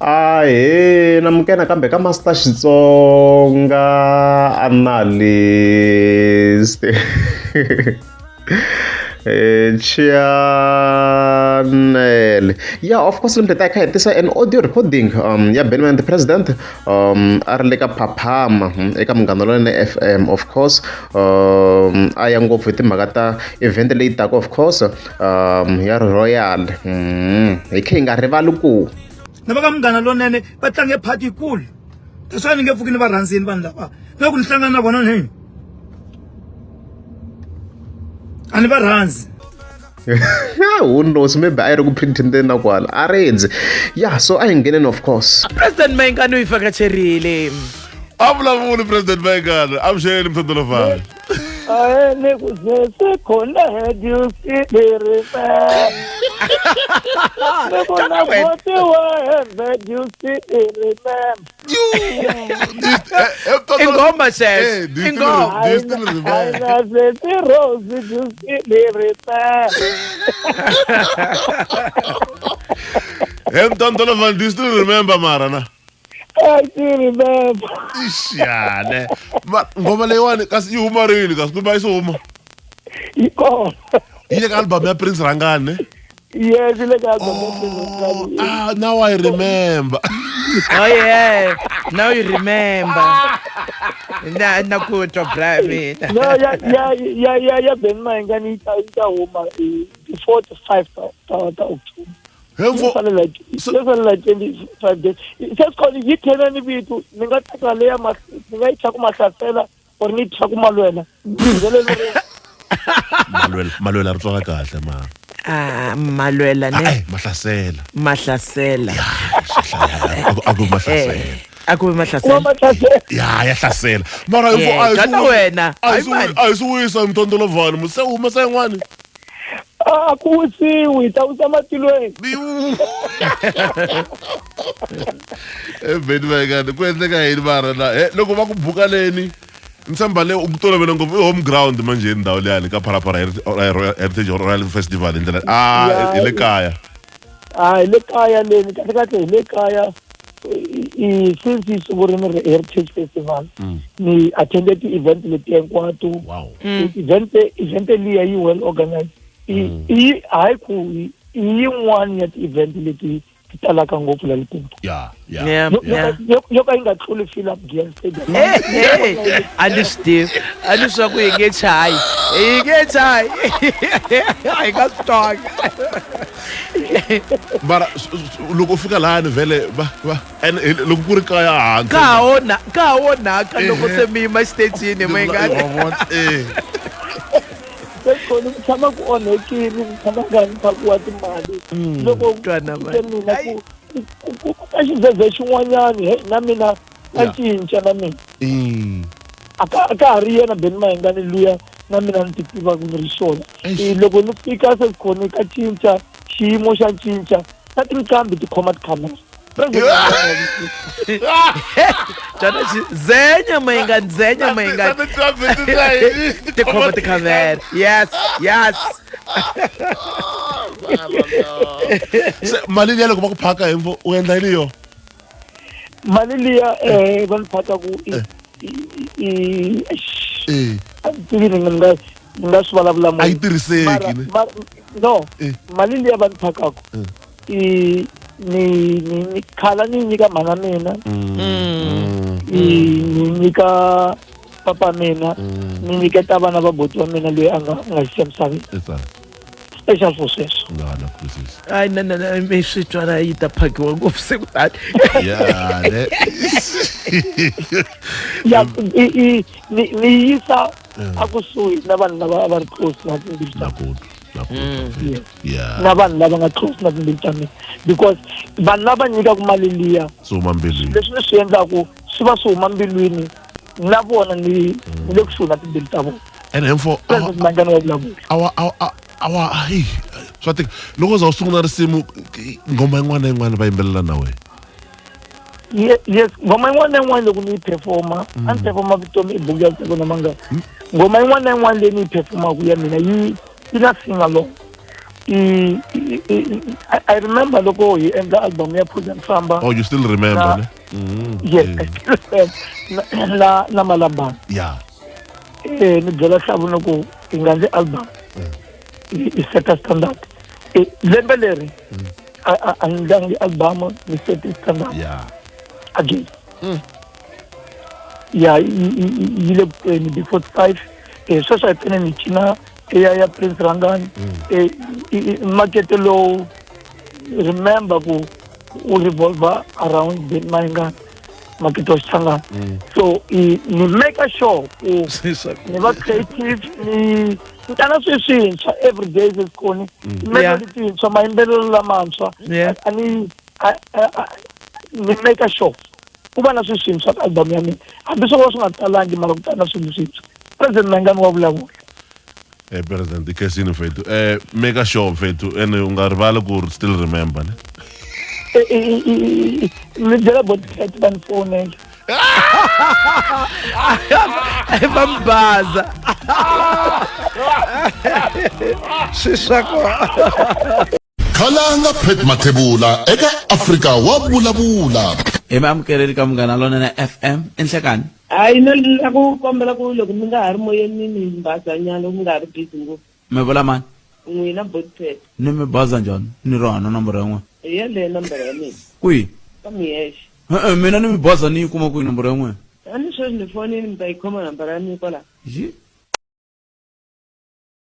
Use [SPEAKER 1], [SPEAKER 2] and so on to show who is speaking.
[SPEAKER 1] Ahee namukela nakambe ka Master Xitsonga Analyst channel ya of course lembe ta kha hi tisa an audio recording ya Benny the President a ri le ka Phaphama eka Munghana Lonene F_M of course a ya ngopfu hi timhaka ta event leyi taka of course ya Royal hi kha hi nga rivali ku
[SPEAKER 2] Na va ka Munghana Lonene va tlange part yikulu. That's why ni nge pfuki ni va rhandzini vanhu lava. Na loko ni hlangana na vona ni a ni va rhandzi.
[SPEAKER 1] Who knows maybe a yi ri ku pretendeni na kwala a rindzi ya so a hi ngheneni of course.
[SPEAKER 3] President Mayengani u yi vhakacherile.
[SPEAKER 4] A vulavuli President Mayengani avuxeni Mthotolovana.
[SPEAKER 5] Aene kusesekhona hedyusidirime Nikuna votiwa hedyusidirime
[SPEAKER 3] Ingoma xexo. Ingoma.
[SPEAKER 4] Do you still remember?
[SPEAKER 5] Ayinaseti rose dyusidirime
[SPEAKER 4] Hey Mthotolovana, do you still remember mara na?
[SPEAKER 5] I still remember.
[SPEAKER 4] Ixiyane. Ma ngoma leyiwani kasi yi huma rini kasi kumbe a yi se huma?
[SPEAKER 5] Yi kona.
[SPEAKER 4] Yi le ka album ya Prince Rhangani ne?
[SPEAKER 5] Yes, yi le ka album ya Prince Rhangani.
[SPEAKER 4] Ah, now I remember.
[SPEAKER 3] Oh yeah. Now you remember. Na na ku twa bra mina.
[SPEAKER 5] No, ya ya ya ya ya Ben Mayengani yi ta huma hi ti 4 to 5 ta ta October.
[SPEAKER 4] He
[SPEAKER 5] yo salela 25 days se swi yi tlhela ni vito ni nga teka leya ni nga yi thya ku mahlasela or ni yi thya ku malwela
[SPEAKER 4] malwela malwela ri twala kahle ma
[SPEAKER 3] Ah, malwela ne
[SPEAKER 4] Ai, mahlasela
[SPEAKER 3] mahlasela
[SPEAKER 4] a ku mahlasela
[SPEAKER 3] eh, a ku mahlasela
[SPEAKER 4] ya ya hlasela mara
[SPEAKER 3] wena
[SPEAKER 4] a hi swi wisa mtondzolovhani muse humesa yin'wani
[SPEAKER 5] A ku wisiwi, hi ta wisa matilweni.
[SPEAKER 4] Ebeni vekani ku endleka yini mara la he loko va ku buka leni ni tshemba le u ku tolovele ngopfu i home ground manjheni ndhawu liyani ka Phalaphala Heritage Royal Festival hi ndlela a hi le kaya
[SPEAKER 5] a hi le kaya leni kahle kahle hi le kaya i since yi sungurile Heritage Festival ni attended ti-event letiya hinkwato event event liya yi well organized i hayi ku i yin'wana ya ti-event leti ti talaka ngopfu la Limpopo
[SPEAKER 4] ya ya
[SPEAKER 3] Yeah, yeah.
[SPEAKER 5] yo ka yi nga tluli Philip Gear Stadium
[SPEAKER 3] Hey, hey, a ni swi tivi a ni swa ku hi nge chayi hi nge chayi a hi nga swi twanga
[SPEAKER 4] mara loko u fika lahani vhele va va and loko ku ri kaya hansi
[SPEAKER 3] ka ha onha ka ha onhaka loko se mi yima xitejini mi nga
[SPEAKER 4] eh
[SPEAKER 5] se khona ku tshama ku onhekile ku tshama ku karhi phakiwa timali loko
[SPEAKER 3] twana
[SPEAKER 5] te mina ku ku ka xizeze xin'wanyani he na mina na cinca na mina a ka a ka ha ri yena Benny Mayengani luya na mina ni ti tivaka ni ri xona loko ni fika se khona ka cinca xiyimo xa cinca na tinqambi ti khoma tikhamera
[SPEAKER 3] Twana xi zenya Mayengani zenya Mayengani ti khoma tikhamera yes yes
[SPEAKER 4] Se mali liya loko va ku phaka hi mfo u endla yini yo
[SPEAKER 5] mali liya um va ni phakaku i i
[SPEAKER 4] Eh.
[SPEAKER 5] a ni tivi ni nga ni nga swi vulavula
[SPEAKER 4] A yi tirhiseki,
[SPEAKER 5] Mara-
[SPEAKER 4] ne?
[SPEAKER 5] no
[SPEAKER 4] Eh.
[SPEAKER 5] mali liya va ni phakaku i ni ni ni khala ni nyika mhana mina i ni nyika papa mina ni nyiketa vana va boti wa mina loyi a nga a nga xi emisaveni
[SPEAKER 4] Esa.
[SPEAKER 5] special for sweswo
[SPEAKER 4] Na na kwisisa.
[SPEAKER 3] Hayi na na na mi swi twa yi ta phakiwa ngopfu se kutani
[SPEAKER 4] Yeah, ne.
[SPEAKER 5] Ya i i ni ni yisa a kusuhi na vanhu lava a va ri close na timbilu ta
[SPEAKER 4] Na ku na ku. Yeah.
[SPEAKER 5] Na vanhu lava nga close na timbilu ta mina because vanhu lava nyikaka mali liya
[SPEAKER 4] Swi huma mbilwini.
[SPEAKER 5] Leswi ni swi endlaku swi va swi huma mbilwini na vona ni ni le kusuhi na timbilu ta vona.
[SPEAKER 4] And hemfo
[SPEAKER 5] President Mangani wa vulavula.
[SPEAKER 4] Awa awa awa hayi swa tika loko za u sungula risimu nghoma yin'wana na yin'wana va yimbelela na wena.
[SPEAKER 5] Yes, nghoma yin'wana na yin'wana loko ni yi performa a ni performa vutomi i buku ya Ntsako na Mangani. Nghoma yin'wana na yin'wana leyi ni yi performaka ya mina yi yi na sing along. I, I, I remember loko hi endla album ya Phuza Famba.
[SPEAKER 4] Oh, you still remember,
[SPEAKER 5] Na-
[SPEAKER 4] ne? Mm,
[SPEAKER 5] Yes,
[SPEAKER 4] yeah.
[SPEAKER 5] I still remember. Na na Malambana.
[SPEAKER 4] Yeah.
[SPEAKER 5] Eh, ni byela Hlavu ni ku hi nga ndzi album. Hi hi seta standard. Eh, lembe leri a a a ni ndlangi album ni seti standard
[SPEAKER 4] Yeah.
[SPEAKER 5] again. Ya yi le kuteni before 5 eh sweswi a hi pene ni cina ya ya Prince Rangani eh makete lowu remember ku u revolve around Ben Mayengani makete wa Xichangani so i ni make sure ku ni va creative ni ni ta na swilo swintshwa every day sesi koni melody tintshwa mayimbelelo lamantshwa a ni ni make sure ku va na swilo swintshwa ka album ya mina hambi swo va swi nga talangi mara ku ta na swilo swintshwa President Mayengani wa vulavula.
[SPEAKER 4] Eh president i khensini mfethu. Eh make sure mfethu ene u nga rivali ku still remember ne.
[SPEAKER 5] Eh, eh, eh, eh, ni byela bodycat va ni fonela.
[SPEAKER 3] Va mbaza swi swa kona.
[SPEAKER 6] Khalanga Pat Mathebula eka Afrika wa vulavula.
[SPEAKER 3] Hi mi amukeleli ka Munghana Lonene FM i nhlekani.
[SPEAKER 7] Hayi no ni la ku kombela ku loko mi nga ha ri moyeni mi ni mbazanyana loko mi nga ha ri busy ngopfu.
[SPEAKER 3] Mi vula mani?
[SPEAKER 7] N'wina Botpet.
[SPEAKER 3] Ni mi baza njhani? Ni ri hana nomboro ya n'wina.
[SPEAKER 7] Hi yeleyo nomboro ya mina.
[SPEAKER 3] Kwihi?
[SPEAKER 7] Ka mi yexe.
[SPEAKER 3] E-e, mina ni mi baza ni yi kuma kwihi nomboro ya n'wina?
[SPEAKER 7] A ni sweswi ni fonini mi ta yi khoma nambara ya mina kwala.
[SPEAKER 3] Yi.